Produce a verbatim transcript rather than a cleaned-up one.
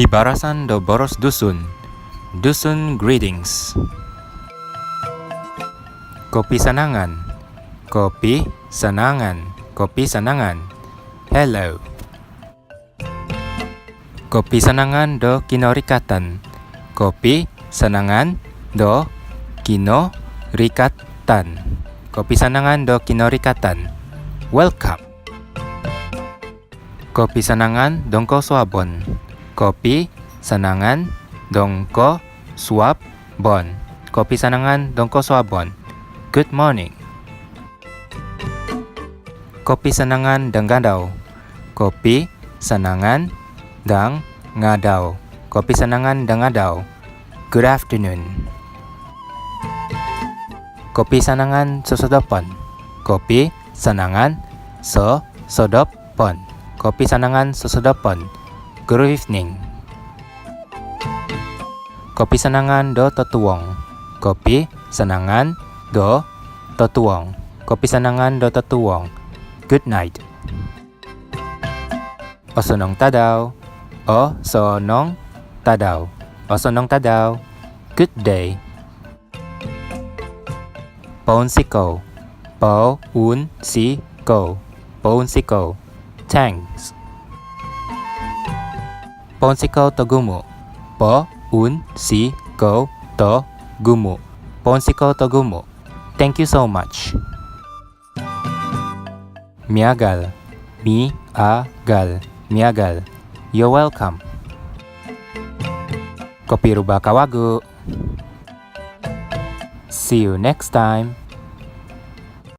Pibarasan do boros Dusun. Dusun greetings. Kopisanangan. Kopisanangan. Kopisanangan. Hello. Kopisanangan do kinorikatan. Kopisanangan do kinorikatan. Kopisanangan do kinorikatan. Welcome. Kopisanangan dongkosuabon. Kopisanangan dongkosuabon. Kopisanangan dongkosuabon. Good morning. Kopisanangan dangadau. Kopisanangan dangadau. Kopisanangan dangadau. Good afternoon. Kopisanangan sosodopon. Kopisanangan sosodopon. Kopisanangan sosodopon. Good evening. Kopisanangan do totuong. Kopisanangan do totuong. Kopisanangan do totuong. Good night. Osonong tadau. Osonong tadau. Osonong tadau. Good day. Pounsikou. Pounsikou. Pounsikou. Thanks. Pounsikou togumu. Pounsikou togumu. Pounsikou togumu. Thank you so much. Miagal. Miagal. Miagal. You're welcome. Kopiruba kawagu. See you next time.